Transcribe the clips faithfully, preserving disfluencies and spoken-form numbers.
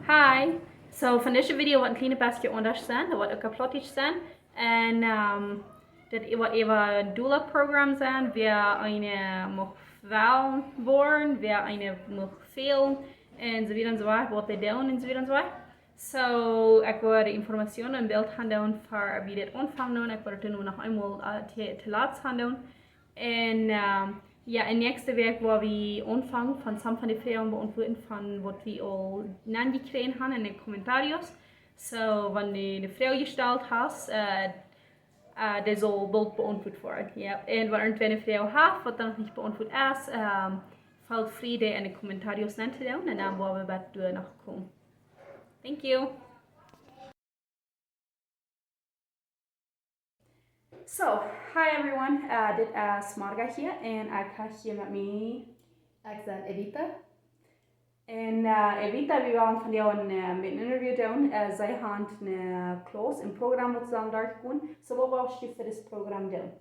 Hi. So, von dit Video woat een kjlien bät aundasch sennen. Daut woat uk opp Plautdietsch sennen. Un, ähm, daut woat äwa een Doula-Programm sennen, wäa eena mucht wälen woaren, wäa eena mucht fälen, un soo wieda un soo wieda, waut dee doonen un soo wieda un soo wieda. So, ekj woa de Informationen em Bilt han doonen, fa wie dit aunfangen doonen. Ekj woa daut nu noch eemol, äh, to, to latst han doonen. Un, ähm, jo, un näakjste Wäakj woa wie aunfangen von some von de Froagen beauntwuaden von waut wie aul nenjekjräajen han en de comentarios. So, wan du de Froag jestalt hast, äh, äh, dee saul boolt beauntwuat woaren. Jo. Un wan irjentwäa eene Froag haft, waut dan noch nich beauntwuat es, ähm, feelt frie dee en de comentarios nen to doonen un dan woa wie bat doa noch komen. Thank you. So, hi everyone. Uh, dit es Marga hia un ekj hab hia met mie Alexander Evita. Un, uh, Evita, wie wellen vondoag een, uh, met een interview doonen. Uh, see haft een, uh, Kjlass, een Programm waut see dan derchgonen. So, waut woascht du fa dit Programm doonen?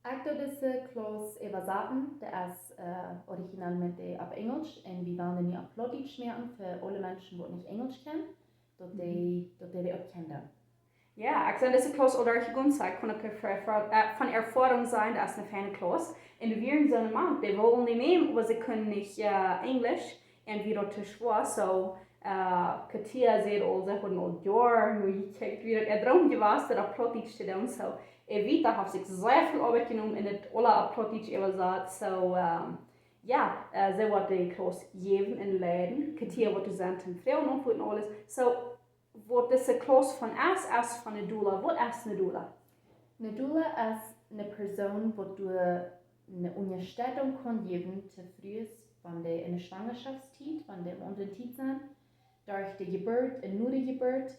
Ekj doo dise Kjlass äwasaten. Daut es, uh, originalmente opp Enjlisch un wie wellen nu opp Plautdietsch moaken fa aule Menschen waut nich Enjlisch kjennen, daut dee, daut dee daut uk kjennen doonen. Jo, ekj sie dise Kjlass aul derchjegonen, so ekj kaun uk von, von, äh, von Erfoarunk sajen, daut es eene feine Kjlass. Un doa wieren soone Mana, dee wullen dee nämen, oba see kunnen nich, äh, Enjlisch. Un wia daut too schwoa, so, äh, Katia säd aul, see hauden aul Joaren no jekjikjt, wia daut äa Droom jewast, daut opp Plautdietsch to doonen, so. Evita haft sikj sea väl Oabeit jenomen un daut aula opp Plautdietsch äwasat, so, ähm, jo, äh, see woat de Kjlass jäwen un leiden. Katia woat doa sennen toom Froagen auntwuaden un aules. So, waut dise Kjlass von es, es von eene Doula. Waut es eene Doula? Eene Doula es eene Persoon waut doa eene Unjastettunk kaun jäwen to Frues, wan dee en de Schwangerschaftstiet, wan dee em aundren Tiet sent, derch de Jeburt un no de Jeburt,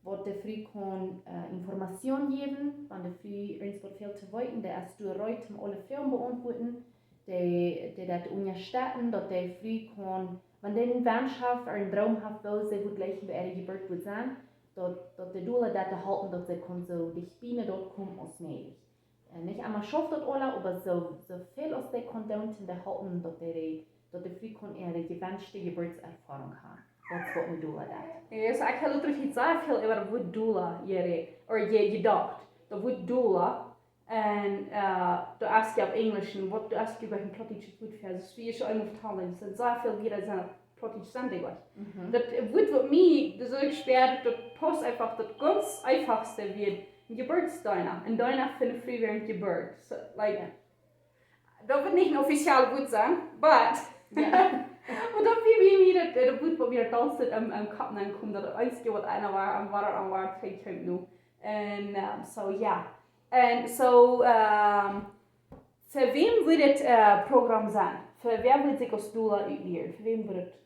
waut de Fru kaun, äh, Information jäwen, wan de Fru irjent waut fält to weeten, dee es doa reed toom aule Froagen beauntwuaden, dee, dee daut unjastetten, daut de Fru kaun, wan dee een Wunsch haft, ooda een Droom haft, woo see wudd jleichen bie äare Jeburt wudd sennen, daut, daut de Doula daut to halpen, daut see kaun soo dicht bie no daut komen aus mäajlich. Äh, nich emma schauft daut aula, oba soo, soo väl aus dee kaun doonen, toom dee halpen, daut dee, daut de Fru kaun äare jewenschte Jeburtserfoarunk haben. Daut es waut eene Doula deit. Jo, so ekj hab latst sea väl äwa daut Wuat Doula jerät, ooda je-, jedocht. Daut Wuat Doula, un, äh, du hast je opp Enjlisch, un waut, du hast je bie een Plautdietsch Wuat fa. Daut es, wie ekj aul eemol vetald hab, daut sent sea väl Wieed sent opp Plautdietsch sent dee jlikj. Mhm. Daut Wuat waut mie, daut ekj spieed, daut pausst eefach, daut gaunz eefachste wia een Jeburtsdeena. Een Deena fa eene Fru wäarent Jeburt. So, like, jo. Daut woat nich een offiziell Wuat sennen, but, jo. Oba daut wia bie mie daut, daut Wuat waut mie daut dollste em, em Kopp nenkjeem, daut eensje waut eena wia, aun waut, aun waut ekj kjeem nu. Un, ähm, so, jo. Un so, ähm, fa wäm woat dit, äh, Programm sennen? Fa wäa woat sikj aus Doula utlieren? Fa wäm woat dit?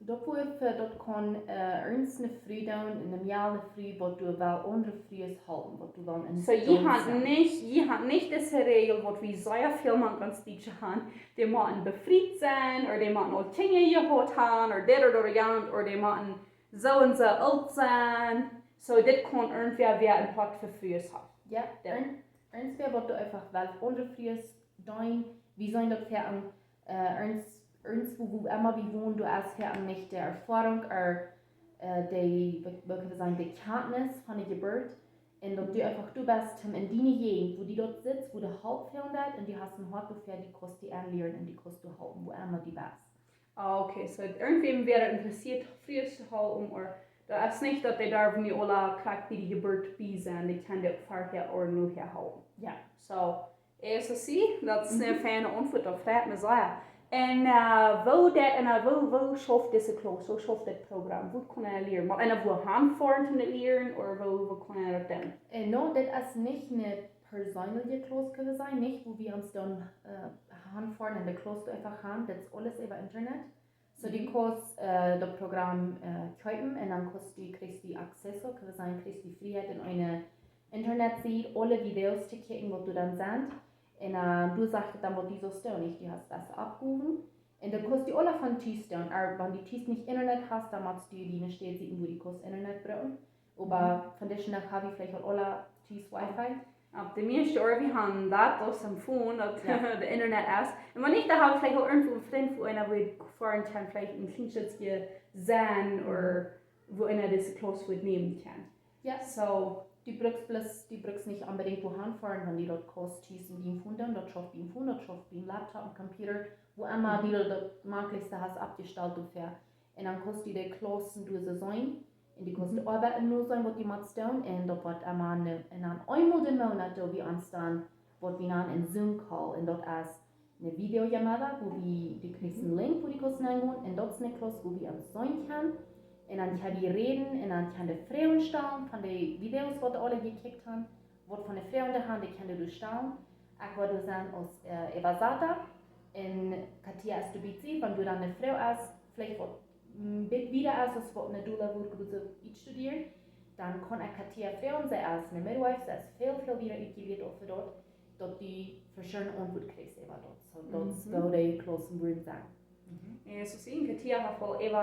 Daut woat fa, daut kaun, äh, irjent eene Fru doonen, eene Mejal, eene Fru, waut doa well aundre Frues halpen, waut doa well en So, jie han nich, jie han nich dise Räajel, waut wie sea väl mank ons Dietsche han, dee motten befriet sennen, ooda dee motten aul Kjinja jehaut haben, ooda dit ooda jant, ooda dee motten soo un soo oolt sennen. So, dit kaun irjentwäa, wäa een Poat fa Frues haft. Jo, jo. Irjent-, irjentwäa waut doa eefach well aundre Frues deenen, wie sent daut fa een, äh, irjent, irjent wua, wua emma wie wonen, doa es fa een nich de Erfoarunk, ooda, äh, de, waut, waut kjenn wie sajen, de Kjantnis von de Jeburt. Un daut du eefach, du best toom en diene Jäajent, wua du doa sitst, wua de Help fälen deit, un du hast een Hoat doafäa, du kaust dee aunlieren un du kaust doa halpen, wua emma du best. Ah, okay, so irjentwäm wäa interessieet, Frues to halpen, ooda daut es nich daut dee doa nu aula krakjt bie de Jeburt bie sent, dee kjennen uk verhäa ooda nohäa halpen. Jo. So, A S O C, daut es eene Mhm. feine Auntwuat, daut freit mie sea. Un, äh, woo daut, un, äh, woo, woo schauft dise Kjlass, woo schauft dit Programm, woo kaun eena lieren? Mott eena wua hanfoaren toom lieren, ooda woo, woo kaun eena daut doonen? Äh, no, dit es nich eene perseenelje Kjlass, kjenn wie sajen, nich, wua wie ons dan, äh, hanfoaren un de Kjlass eefach han, daut es aules äwa Internet. So, du Mhm. kaust, äh, daut Programm, äh, kjeepen un dan kaust du, kjrichst du Acceso, kjenn wie sajen, kjrichst du Frieheit en eene Internetsied, aule Videos to kjikjen, waut doa dan sent. Un, äh, du sajchst dan, waut du sust doonen, nich? Du hast best Oppgowen. Un daut kaust du aula von Tus doonen. Oba wan du Tus nich Internet hast, dan motst du die eene Städ sieekjen, wua du kaust Internet brucken. Oba Mhm. vondoag dän Dach hab wie veleicht aul aula Tus Wi-Fi. Opp de mieeschte Oat, wie han daut aus een Phone, daut Jo. de Internet es. Un wan nich, dan hab wie veleicht aul irjentwua een Frint, wua eena wua foaren kaun, veleicht een kjlien Stekj sennen, Mhm. ooda woo eena dise Class wudd nämen kaun. Ja. So, Du brukst bloos, du brukst nich onbedinjt wua han foaren, wan du daut kaust tus en dien Phone doonen, daut schauft biem Phone, daut schauft biem Laptop, en Computer, wua emma du daut, daut mäajlichste hast aufjestalt doafäa. Un dan kaust du de Class doa soo seenen, un du kaust de Oabeit no seenen waut du motst doonen, un daut woat emma ne, un dan eemol de Moonat doo wie ons dan waut wie nanen en Zoom Call, un daut es ne Video llamada, wua wie, du kjrichst en Link wua du kaust nengonen, un daut es ne Class wua wie ons seenen kjennen. Un dan kjenn wie räden, un dan kjenn wie Froagen stalen von de Videos waut aule jekjikjt han, waut von de Froagen dee han, dee kjenn wie stalen. Ekj woa doa sennen aus Äwasata, un Katia es doabie, wan doa dan ne Froag es, veleicht waut en bät wieda es aus waut Nadula woat groots utstudieet, dan kaun ekj Katia froagen, see es ne midwife, see es väl, väl wieda utjelieet äwa daut, daut du veschiedne Auntwuaten kjrichst äwa daut. So, daut es woo de Classen wudden sennen. Jo, soo aus Katia haft aul äwa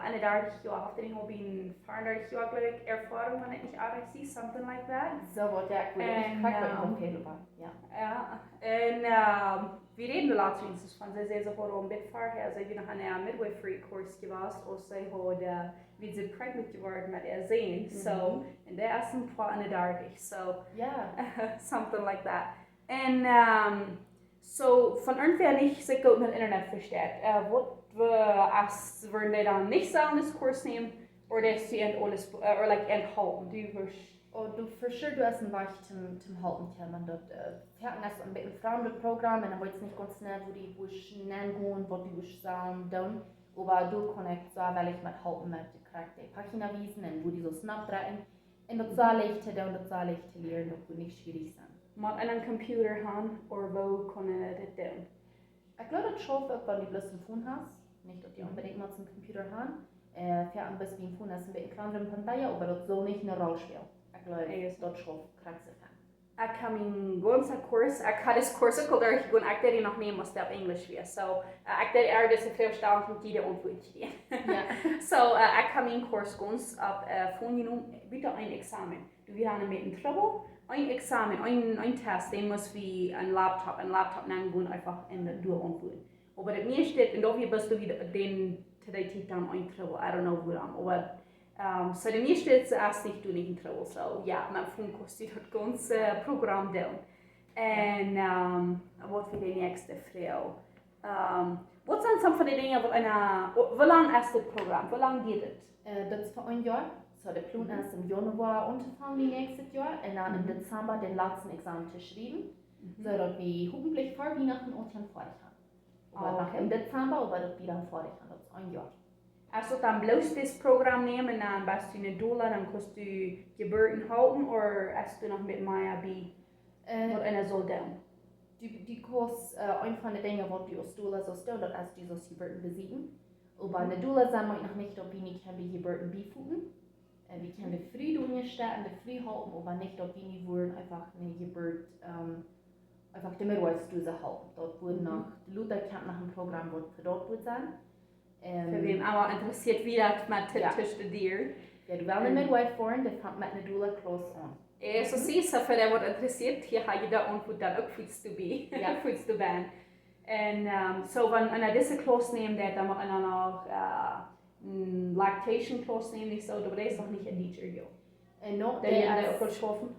eenendartich Joa, haft dee aul bie veaundartich Joa, jleew ekj, Erfoarunk, wan ekj nich oajch sie, something like that. Soo waut, jo, ekj weet nich, En, krakjt waut ehm, ekj väl äwa, jo. Jo, un, ehm, wie räden doa latst weens von, see säd, see haud aul en bät verhäa, see wia noch aun de midwifery Course jewast, aus see haud, eh, wia see pregnant jeworden met äa Sän, so, un dee es en poa eenendartich, so, Jo. Something like that. Un, ehm, so, wan irjentwäa nich sikj goot met Internet vesteit, eh, waut wie, aus, wudden dee dan nich soo en disen Course nämen, or dee es en aules, eh, or like en halpen, du wurscht Oh, du, for sure, du hast en Wajch toom, toom halpen kjennen, daut, eh, foaken es en bät en framdet Program, un dan weetst nich gaunz jeneiw wua du wurscht nengonen, waut du wurscht sellen doonen, oba du kaust uk soo wellich met halpen met de krakjte Pagina wiesen un wua du sust nodrekjen. Un daut es leicht to doonen, daut es leicht to lieren, daut woat nich schwierich sennen. Mott eena en Computer han, or woo kaun eena dit doonen? Ekj jleew daut schauft uk wan du bloos en Phone hast, nich daut du onbedinjt motst en Computer han. Eh, foaken es biem Phone es en bät kjlandre pantalla, oba daut saul nich ne Roll spälen. Ekj jleew daut schauft krakjt soo fein. Ekj hab mienen gaunzen Course, ekj hab disen Course uk aul derchjegonen, ekj deed dän noch nich, aus dee opp Enjlisch wia. So, eh, ekj deed äa dise Froag stalen, toom dee de Auntwuat kjrieen. Jo. So, eh, ekj hab mienen Course gaunz opp, eh, Phone jenomen, buta een Examen. Du, wie hauden en bät Trubbel. Een Examen, een, een Test, dee must wie en Laptop, en Laptop nengonen, eefach en de Däa auntwuaden. Oba daut mieeschte, un daut wia bloos, daut wia dän, to dee Tiet dan een Trubbel, I don't know wuarom. Oba, ehm, so daut mieeschte es, es nich, du nich en Trubbel. So, jo, met Phone kaust du daut gaunze, eh, Program doonen. Un, ehm, waut wia de näakjste Froag? Ehm, waut sent some von de Dinja waut eena, woo, woo lang es dit Program? Woo lang diat et? Eh, daut es fa een Joa. So, de Plon es em Januar auntofangen, daut näakjste Joa, un dan em Dezamba dän latsten Examen to schriewen, soo daut wie hopentlich ver Wienachten aul kjennen foadich han. Oba noch Okay. Em Dezamba, oba daut wie dan foadich han, daut es een Joa. Es daut dan bloos dit Program nämen un dan best du ne Doula, dan kaust du Jeburten halpen, or es doa noch met mea bie, Eh, waut eena saul doonen? Du, du kaust, eh, een von de Dinja waut du aus Doula sust doonen, daut es du sust Jeburten besieekjen. Oba ne Doula sennen meent noch nich daut wie nich kjennen bie Jeburten biefoten. Eh, wie kjennen de Fru doa unjastetten, de Fru halpen, oba nich daut wie nu wudden eefach ne Jeburt, ehm, eefach de Midwives doa soo halpen. Daut woat noch, lota kjemt noch en Program waut fa daut woat sennen. Ehm, Fa wäm emma interessieet, woo daut met Jo. twischte Dieren. Jo, du wellst ne Midwife woaren, dan fangt met ne Doula Class aun. Eh, soo, see, so fa dee waut interessieet, hia hab jie de Auntwuat dan uk fuaz doabie. Jo. Fuaz doabie. Un, ehm, so, wan eena dise Class nemt, dan mott eena noch, eh, ne Lactation Class nämen, nich soo, daut es noch nich en dit Joa, jo. Un noch, Dee, dee dee es- uk aul schaufen.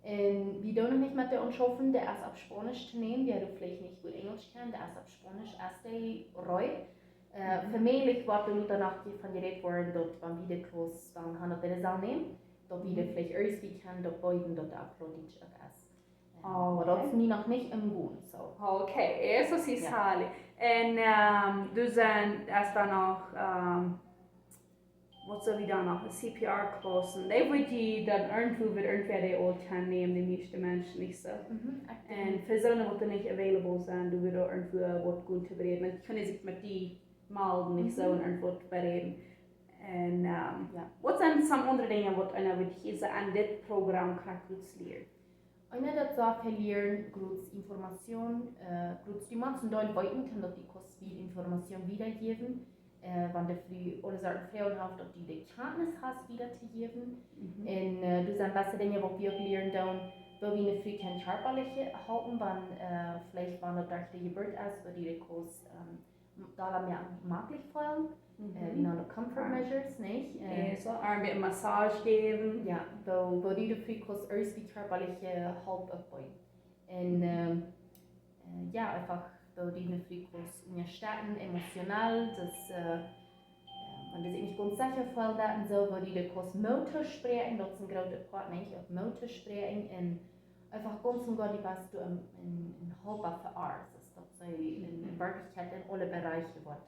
Un wie doonen noch nich met dee aunschaufen, dee es opp Spaunisch to nämen, dee haft veleicht nich goot Enjlisch kjennen, dee es opp Spaunisch, es dee reed. Eh, fa mie woat doa lota noch von jerät woaren, daut wan wie de Class dan han, daut dee dee saul nämen, daut wie dee veleicht ieescht wie kjennen daut beeden, daut dee opp Plautdietsch uk es. Eh, Oh, oba daut okay. Es nu noch nich em Gonen, so. Okay, soo es et Jo. Sally. Un, ehm, du sent, es dan noch, ehm, waut sent wie dan noch? De C P R Classen. Dee woat dee dan irjentwua, woat irjentwäa dee aul kjennen nämen, de mieeschte Menschen, nich soo. Mhm, ekj Un denkj. fa soone waut doa nich available sent, doa woat irjentwua waut goot to beräden. Dan kjennen see sikj met die malden, nich soo, Mhm. un irjent waut beräden. Un, ehm, Jo. waut sent some aundre Dinja waut eena woat hia soo aun dit Program krakjt lieren? Eena daut soo väl lieren, groots Information, eh, groots die Menschen doa weeten, daut du kaust väl Information wiedajäwen, eh, wan de Fru aule Sachen Froagen haft, daut du de Kjantnis hast wiedajäwen. Mhm. Un, eh, doa sent beste Dinja waut wie uk lieren doonen, woo wie ne Fru kjennen kjarpalich halpen, wan, eh, veleicht wan daut derch de Jeburt es, woo du de kaust, ehm, doa mea mäajlich feelen. Mhm. Äh, wie nant daut comfort measures, nich? Äh, jo, soo, Arm bät Massage jäwen. Jo, woo, woo du de Fru kaust ieescht de kjarpaliche Help oppbuen. Un, ähm, äh, jo, eefach, woo du de Fru kaust unjastetten, emotional, daut, äh, äh, wan dee sikj nich gaunz secha feelt un soo, woo du de kaust Moot toospräakjen, daut es een groota Poat, nich? Uk Moot toospräakjen un eefach gaunz un gaunz, du best du een, een, een Helpa fa aules. Daut see en, en Werkjlichkjeit en aule Bereiche woat,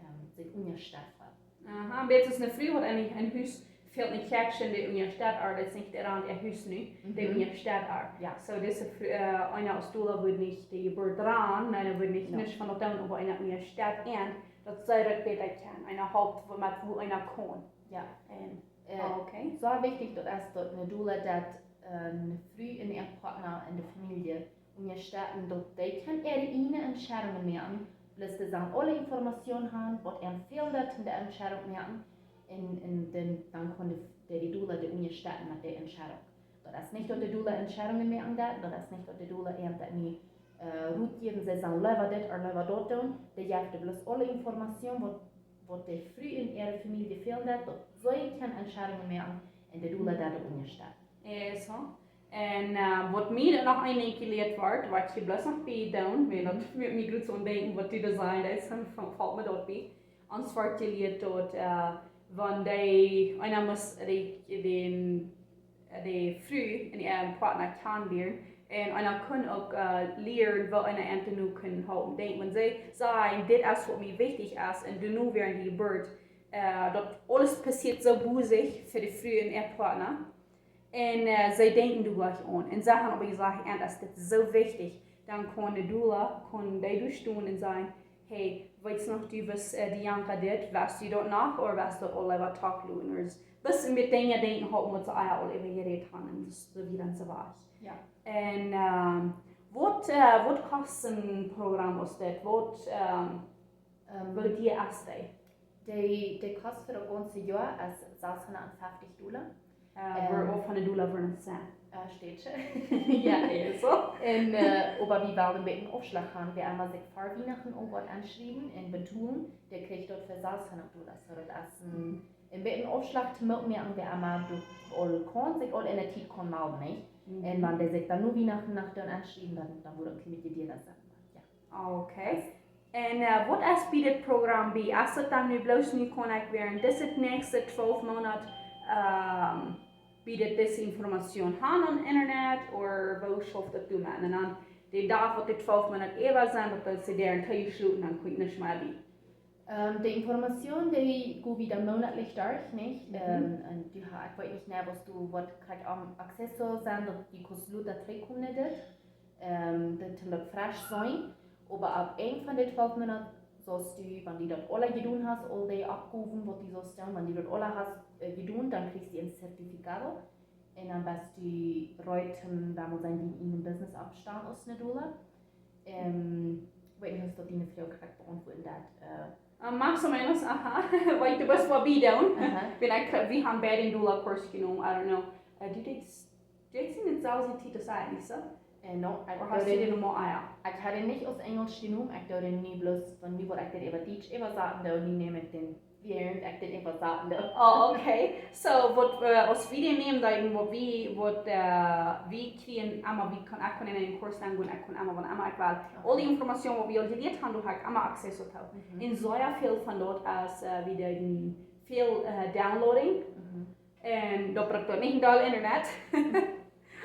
ähm, sikj unjastett feelen. Aha, un daut es ne Fru, waut en, en Hus fält, nich Kjäakjen, dee unjastett ar, daut es nich de Rand äa Hus nu, dee Mhm. unjastett ar. Jo. Soo, dise Fru, äh, eena aus Doula wudd nich de Jeburt ran, nä, dee wudd nich Jo. nuscht von daut doonen, oba eena unjastett an, daut see daut bäta kjennen, eena halpt, woo, met woo eena kaun. Jo. Un, Äh, oh, okay. Soo wichtich daut es, daut ne Doula daut, äh, ne Fru un äa Partner en de Famielje unjastetten, daut dee kaun äare ieejne Entscheidungen moaken, bloos dee sellen aule Information haben, waut an fält, daut an de Entscheidung moaken, un, un dan, dan kaun de, de, de Doula dee unjastetten met de Entscheidung. Daut es nich, daut de Doula Entscheidungen moaken deit, daut es nich, daut de Doula an daut nu, äh, Rot jäwen, see sellen leewa dit ooda leewa daut doonen, dee jeft dee bloos aule Information, waut waut de Fru un äare Famielje fält, daut see kaun Entscheidungen moaken un de Doula Mhm. daut unjastett. Jo, soo. Un, äh, waut mie dan noch een Dinkj jelieet wort, waut ekj bloos noch bie doonen, wiels daut Mhm. mott mie goot soo denkjen, waut du doa sajchst, daut es, dan fa-, felt mie daut bie. Ons wort jelieet daut, äh, wan dee, eena mott de, dän de Fru un äa Partner kjanen lieren. Un eena kaun uk, äh, lieren, woo eena an to nu kaun halpen. Denkj, wan see sajen, dit es, waut mie wichtich es, un doano wäarent de Jeburt, äh, daut aules passieet soo bosich fa de Fru un äa Partner. Un, äh, see denkjen doa jlikj aun. Un see haben oba jesajcht, an es dit soo wichtich, dan kaun de Doula, kaun dee doa stonen un sajen, hey, weetst noch, du wist, äh, dee Janka dit, wist du daut noch, ooda wist daut aul waut talk loten? Ooda bloos met Dinja denkjen, hoolen, waut see ea aul äwa jerät haben, un daut es soo wieda un soo wajch. Jo. Un, ähm, waut, äh, waut kost een Programm aus dit? Waut, ähm, Ähm, woo dee es dee? Dee, dee kost fa daut gaunze Joa es sechshundertfünfzig Dolla. Äh, Ähm, woo, woo väl Dolla wudden daut sennen? Äh, Städtje. Jo, jo, soo. Un, äh, oba wie wellen een bät Aufschlach haben. Wäa emma sikj ver Wienachten aul woat aunschriewen un betolen, dee kjricht daut fa sechshundat Dolla. Soo, daut es een, een bät Aufschlach to moaken, wäa emma doa aul kaun, sikj aul en de Tiet kaun mellen, nich? Mhm. Un wan dee sikj dan no Wienachten noch dan aunschriewen, dan, dan woat daut een kjlien bät diera sennen. Jo. Okay. Un, äh, waut es bie dit Programm bie? Es daut dan nu bloos nu kaun ekj wäarent dise näakjste twalf Moonat, ähm, bie dit, dise Information haben aum Internet, ooda woo schauft daut doa met? Un dan dän Dach, waut de twalf Moonat äwa sent, daut es dee dan toojeschloten, dan kaun ekj nich mea bie. Ähm, de Information, dee go wie dan moonatlich derch, nich? Mhm. Ähm, un du ha-, ekj weet nich, nä, waut du, waut krakjt aun Access soo sent, daut du kaust lota trigjkomen no dit. Ähm, daut, om daut fresch sennen. Oba aum Enj von de twalf Moonat saust du, wan du daut aula jedonen hast, aul dee Oppgowen, waut du saust doonen, wan du daut aula hast, äh, jedonen, dan kjrichst du een Certificado. Un dan best du reed, ähm, dan mott sennen, dien ieejnet Business oppstalen aus ne Doula. Ähm, weet nich, aus daut diene Froag krakjt beauntwuaden deit, äh. Äh, más o menos, aha. Weet du, waut wie doonen? Aha. Wan ekj, wie haben beid een Doula-Kurs jenomen, I don't know. Äh, du deist Deist du nich selfst dee Titel sajen, nich soo? Äh, no, ekj... Ooda hast du dee, dee nu mau, ah, jo. Ekj ha dee nich aus Enjelsch jenomen, ekj doo dee nu bloos, wan nu woa ekj dee äwa Dietsch äwasaten, dan nu näm ekj dän, wäarent ekj dän äwasaten doo. Oh, okay. Soo, waut, äh, aus wie dän nämen, dan waut wie, waut, äh, wie kjrieen emma, wie kaun, ekj kaun en eenen Kurs aungonen, ekj kaun emma, wan emma ekj well. Okay. Aul dee Information, waut wie aul jelieet haben, doa ha ekj emma Access too. Mhm. Un sea väl von daut es, äh, wie dee väl, äh, downloading. Mhm. Un daut brukt daut nich een doll Internet.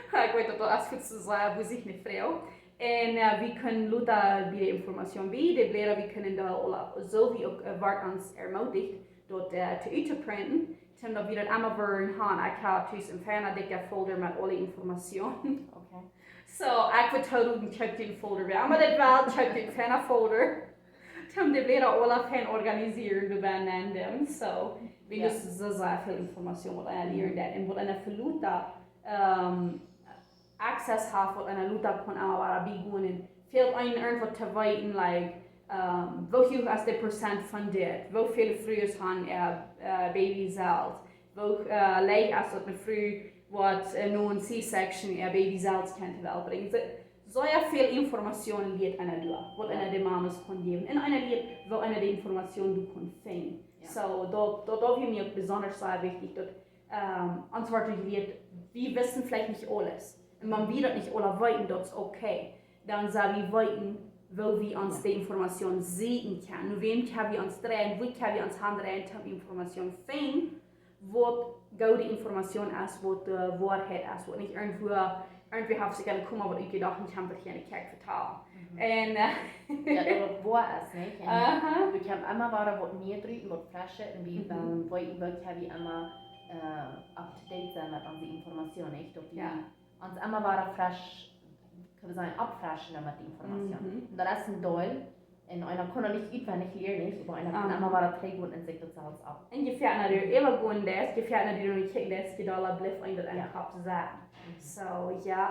Ekj weet daut daut es fa soo sea bosich ne Fru. Un, äh, wie kjennen lota bie de Information bie, de Bläda, wie kjennen doa aula, soo wie uk, äh, woat ons ermutigt, daut, äh, to, uttoprinten, toom daut wie daut emma woaren haben. Ekj ha tus een feina dikja Folder met aule Information. Okay. Soo, ekj woa toroden, kjeep dän Folder, wäa emma daut well, kjeep dän feina Folder. Toom de Bläda aula fein organisieren, doa bie nenn doonen. Soo, wie... Jo. Dus soo sea väl Information, waut eena lieren deit. Un waut eena fa lota, ähm, Access haft, waut eena lota kaun emma wada biegonen. Un fält eenem irjentwaut to weeten, like, ähm, woo huach es de Prozent von dit? Woo väl Frues haben, äh, äh, Babys selfst? Woo, äh, leicht es daut, ne Fru waut, äh, no een C-section äa Baby selfst kaun to Welt brinjen? Soo, soo väl Information lieet eena doa, waut eena de Mamas kaun jäwen. Un eena lieet, woo eena de Information doa kaun finjen. So, daut, daut, daut wia mie uk besonda sea wichtich, daut, ähm, ons woat jelieet, wie wissen veleicht nich aules. Un wan wie daut nich aula weeten, daut es okay. Dan sell wie weeten, woo wie ons de Information sieekjen kjennen. No wäm kjenn wie ons dreien, wua kjenn wie ons handreien, om Information finjen, waut goode Information es, waut de Woarheit es, waut nich irjentwua, irjentwua haft sikj eena koma waut utjedocht un kjemt daut hia enne Kjoakj vetalen. Un, äh, Jo, daut woa es, nich? Un aha. Du kjemst emma wada waut mea rut un waut frescha un wie, mhm, dan woo, woo kjenn wie emma, äh, up to date sennen met onse Information, nich? Daut wie, jo, ons emma wada fresch, kjenn wie sajen, opfreschen met de Information. Mhm. Un daut es een Deel. Un eena kaun daut nich utwendich lieren, nich? Oba eena kaun, aha, emma wada trigjgonen un sikj daut selfst opp. Un je wieda du äwagonen deist, je wieda du nich kjikjen deist, je dolla blift eent daut enne, jo, Kopp sitten. Mhm. So, jo.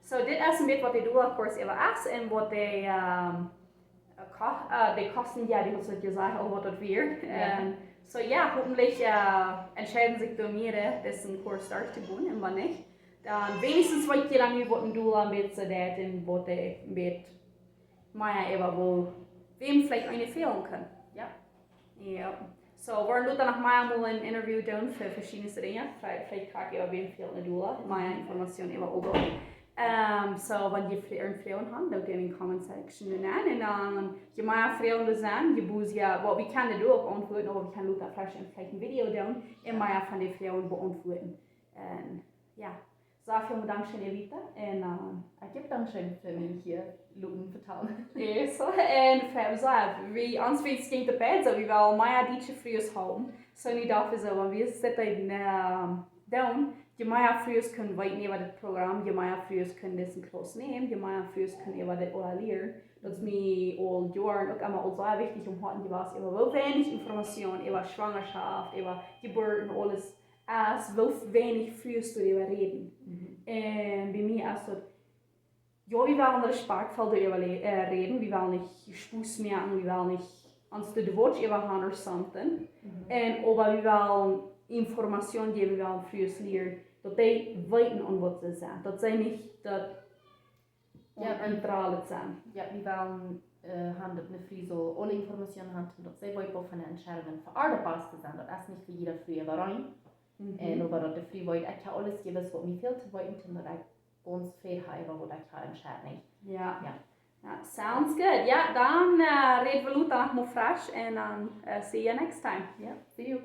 So, dit es een bät waut de Doula-Kurs äwa es un waut de, ähm, Ko-, äh, de Kosten, jo, dee haud ekj jesajcht, aul waut daut wia. Jo. Un so, jo, hopentlich, äh, entscheiden sikj doa mea, äh, disen Kurs derchtogonen un wan nich, dan weens weet jie dan nu waut een Doula een bät soo deit un waut de een bät mea äwa woo, wäm veleicht eena fälen kaun. Jo. Jo. So, wie woaren lota noch mol een Interview doonen fa veschiedne Dinja. Veleicht, veleicht kjikj wie, wäm fält eene Doula. Mea Information äwa Ogo. Ähm, so, wan jie Fro-, Froagen haben, dan kjenn jie enne Comment Section doonen. Un dan, je mea Froagen doa sent, je bäta, jo, well, wie kjennen dee uk beauntwuaden, oba wie kjennen lota veleicht een, veleicht een Video doonen un mea von de Froagen beauntwuaden. Un, jo. Soo, väl Dank scheen, Evita. Un, ähm, ekj saj dankscheen fa mie hia loten vetalen. Jo, so, un fa, soo, wie, ons wens jinkj daut bäta, soo, wie wellen mea dietsche Frues haben. So, nu doa wie soo, wan wie sitten, ähm, doonen, je mea Frues kjennen weeten äwa dit Program, je mea Frues kjennen disen Kurs nämen, je mea Frues kjennen äwa dit aula lieren. Daut es mie aul Joaren uk emma aul sea wichtich om Hoaten jewast, äwa woo weinich Information, äwa Schwangerschaft, äwa Jeburt un aules, aus woo weinich Frues doaräwa räden. Mhm. Un bie mie es daut, jo, wie wellen respektvoll doaräwa le-, äh, räden, wie wellen nich Spos moaken, wie wellen nich ons de Wort äwa haben or something. Mhm. Un, oba wie wellen Information jäwen, wie wellen Frues lieren, daut dee weeten aun waut see sent. Daut see nich daut Jo, un, un trallet sennen. Jo, wie wellen, äh, haben daut eene Fru saul aule Information haben, daut see weet waut fa Entscheidungen fa äa daut baste sent. Daut es nich fa jiede Fru äwareen. Mhm. Un oba daut de Fru weet, ekj hab aules jewist waut mie fält to weeten, daut ekj gaunz väl hab äwa waut ekj hab entscheit, nich? Jo. Jo. Jo, sounds good. Jo, dan, äh, räden wie lota noch mol fresch un dan, äh, see you next time. Jo, see you.